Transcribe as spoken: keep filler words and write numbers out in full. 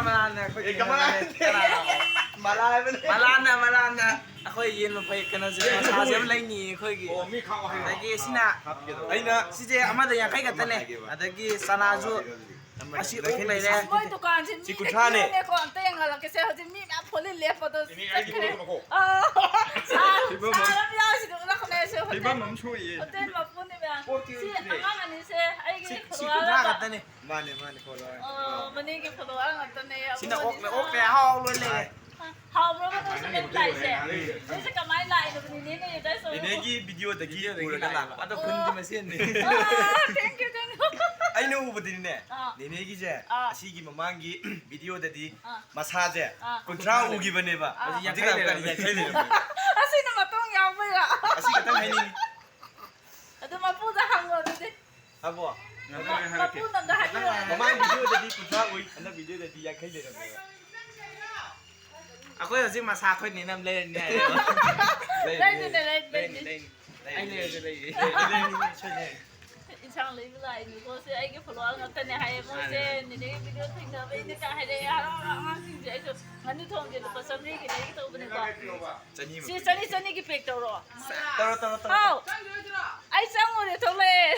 ꯃꯂꯥꯟꯅ ꯑꯩꯈꯣꯏ ꯑꯦ, ꯀꯃꯥꯟ ꯅꯠꯇꯦ꯫ ꯃꯂꯥꯟꯅ ꯃꯂꯥ ꯍꯥꯏꯕꯅꯦ꯫ ꯃꯂꯥꯟꯅ ꯃꯂꯥꯟꯅ ꯑꯩꯈꯣꯏ ꯌꯦꯟ ꯃꯐꯩ ꯀꯩꯅꯣꯁꯦ ꯃꯁꯥꯁꯦ ꯑꯃ ꯂꯩꯅꯤꯌꯦ ꯑꯩꯈꯣꯏꯒꯤ꯫ ꯑꯣ, ꯃꯤ ꯈꯥꯛꯑꯣ ꯍꯥꯏꯌꯣ꯫ ꯑꯗꯒꯤ ꯁꯤꯅ ꯑꯩꯅ ꯁꯤꯁꯦ ꯑꯃꯗ ꯌꯥꯡꯈꯩ ꯈꯛꯇꯅꯦ꯫ ꯑꯗꯒꯤ ꯆꯅꯥꯁꯨ ꯑꯁꯤ ꯑꯣꯛ ꯂꯩꯔꯦ꯫ ꯃꯣꯏ ꯗꯨꯀꯥꯟꯁꯦ ꯃꯤ ꯁꯤ ꯀꯨꯟꯊ꯭꯭ꯔꯥꯅꯦ꯫ ꯂꯩꯇꯦꯀꯣ, ꯑꯝꯇ ꯌꯦꯡꯍꯜꯂꯛꯀꯦꯁꯦ꯫ ꯍꯧꯖꯤꯛ ꯃꯤ ꯃꯌꯥꯝ ꯐꯣꯂꯤꯟ ꯂꯦꯞꯄꯗꯣ ꯏꯅꯦ, ꯑꯩꯒꯤ ꯆꯠꯈ꯭ꯔꯦ꯫ ꯄꯣꯠꯇꯣ ꯃꯈꯣ꯫ ꯑꯥ, ꯁꯥ- ꯁꯥꯔ ꯑꯃ ꯌꯥꯎꯔꯤꯁꯤꯗꯤ ꯎꯠꯂꯛꯀꯅꯦꯁꯦ꯫ ꯍꯣꯇꯦꯜ- ꯐꯤꯕꯝ ꯑꯃ ꯁꯣꯛꯏꯌꯦ꯫ ꯍꯣꯇꯦꯜ ꯃꯄꯨꯅꯦꯕ꯫ ꯄꯣꯠꯇꯤ ꯁꯤ ꯎꯠꯇ꯭ꯔꯦ꯫ ꯑꯉꯥꯡ ꯑꯅꯤꯁꯦ ꯑꯩꯒꯤ ꯁꯤ ꯁꯤ ꯈꯨꯗꯣꯜ ꯀꯨꯟꯊ꯭ꯔꯥ ꯍꯥꯏꯕ꯫ ꯈꯛꯇꯅꯦ꯫ ꯃꯥꯅꯦ, ꯃꯥꯅꯦ, ꯐꯣꯂꯣꯋꯔ꯫ ꯑꯣ, ꯃꯅꯤꯒꯤ ꯐꯣꯂꯣꯋꯔ ꯉꯥꯛꯇꯅꯦ꯫ ꯁꯤꯅ ꯑꯃꯨꯛ ꯑꯣꯛꯅ ꯑꯅꯤꯁꯦ ꯑꯣꯛꯅ ꯑꯍꯥꯎ ꯂꯣꯏ ꯂꯩꯔꯦ꯫ ꯍꯥꯎꯕ꯭ꯔꯣ ꯃꯇꯧꯁꯦ ꯅꯪ ꯂꯥꯛꯏꯁꯦ? ꯅꯣꯏꯁꯦ ꯀꯃꯥꯏꯅ ꯂꯥꯛꯏꯅꯣ? ꯅꯦꯅꯦ ꯅꯣꯏ ꯑꯗꯥꯏ ꯁꯣꯔꯣꯛ- ꯏꯅꯦꯒꯤ ꯚꯤꯗꯤꯑꯣꯗꯒꯤ ꯎꯔꯒ ꯂꯥꯛꯄ꯫ ꯑꯗꯣ ꯈꯨꯟꯗꯤ ꯃꯁꯦꯟꯅꯤ꯫ ꯑꯥ, thank you, thank you. ꯑꯩꯅ ꯎꯕꯗꯤꯅꯦ, ꯑꯥ꯫ ꯅꯦꯅꯦꯒꯤꯁꯦ ꯑꯥ꯫ ꯑꯁꯤꯒꯤ ꯃꯃꯥꯡꯒꯤ ꯚꯤꯗꯤꯑꯣꯗꯗꯤ ꯑꯥ꯫ ꯃꯁꯥꯁꯦ ꯑꯥ꯫ ꯀꯨꯟꯊ꯭ꯔꯥ ꯎꯈꯤꯕꯅꯦꯕ꯫ ꯑꯥ꯫ ꯍꯧꯖꯤꯛ ꯌꯥꯡꯈꯩ ꯂꯩꯔꯝꯃꯦ꯫ ꯑꯁꯤꯅ ꯃꯇꯣꯡ ꯌꯥꯎꯕꯩꯔꯥ? ꯑꯁꯤ ꯈꯛꯇꯪ ꯍꯥꯏꯅꯤꯡꯉꯤ꯫ ꯑꯗꯨ ꯃꯄꯨꯗ ꯍꯪꯉꯣ ꯑꯗꯨꯗꯤ꯫ ꯑꯕꯣ, ꯃꯄꯨꯅ ꯑꯝꯇ ꯍꯥꯏꯕꯤꯔꯣ꯫ ꯃꯃꯥꯡ ꯚꯤꯗꯤꯑꯣꯗꯗꯤ ꯀꯨꯟꯊ꯭ꯔꯥ ꯎꯏ, ꯍꯟꯗꯛ ꯚꯤꯗꯤꯑꯣꯗꯗꯤ ꯌꯥꯡꯈꯩ ꯂꯩꯔꯝꯃꯦꯕ꯫ ꯑꯩꯈꯣꯏ ꯍꯧꯖꯤꯛ ꯃꯁꯥ ꯑꯩꯈꯣꯏ ꯅꯦꯅꯝ ꯂꯩꯔꯅꯤ ꯍꯥꯏꯔꯦ꯫ ꯂꯩꯗꯣꯏꯅꯦ, ꯂꯩꯗꯣꯏꯅꯦ꯫ ꯑꯩ ꯂꯩꯔꯁꯨ ꯂꯩꯌꯦ꯫ ꯏꯟꯁꯥꯡ ꯂꯩꯕ ꯂꯥꯛꯏꯅꯤꯀꯣ꯫ ꯁꯤ ꯑꯩꯒꯤ ꯐꯣꯂꯣꯋꯔ ꯉꯥꯛꯇꯅꯦ ꯍꯥꯏꯌꯦ ꯃꯣꯏꯁꯦ꯫ ꯅꯦꯅꯦꯒꯤ ꯚꯤꯗꯤꯑꯣ ꯊꯦꯡꯅꯕꯩꯅꯦ ꯀꯥꯏ ꯍꯥꯏꯔꯛꯑꯦ꯫ ꯍꯔꯥꯎ ꯍꯔꯥꯎ ꯑꯉꯥꯡꯁꯤꯡꯁꯦ꯫ ꯑꯩꯁꯨ ꯉꯥꯅꯨ ꯊꯣꯡꯒꯦ ꯂꯨꯄꯥ ꯆꯥꯝꯃꯔꯤꯒꯤ ꯂꯩꯒꯦ ꯇꯧꯕꯅꯦꯀꯣ꯫ ꯆꯅꯤ ꯁꯤ ꯆꯅꯤ ꯆꯅꯤꯒꯤ ꯄꯦꯛ ꯇꯧꯔꯣ꯫ ꯇꯧꯔꯣ, ꯇꯧꯔꯣ, ꯇꯧꯔꯣ꯫ ꯍꯥꯎ꯫ ꯑꯩ ꯆꯪꯉꯨꯔꯦ, ꯊꯣꯛꯂꯛꯑꯦ꯫